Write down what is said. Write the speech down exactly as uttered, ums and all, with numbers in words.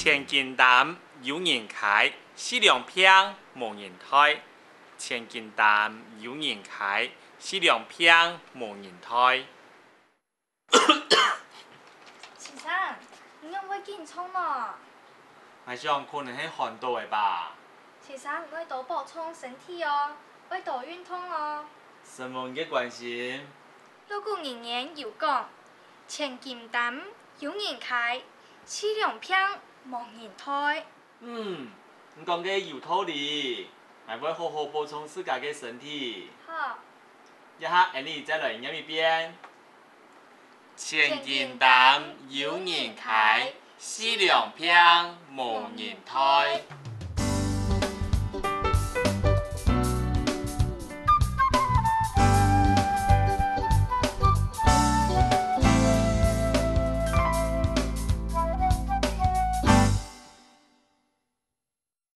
千斤擔有人㧡，四兩病無人代。千斤擔有人㧡，四兩病無人代。先生，你仰會緊張呢？𠊎想可能係寒著个吧。先生，你愛多保重身體哦，愛多運動哦。承蒙你个關心。老古人言有講：「千斤擔有人㧡，四兩病無人代。」嗯，你講个有道理，𠊎會好好保重自家个身體。好。這下，𫣆俚再來唸一遍：千斤擔有人㧡，四兩病無人代。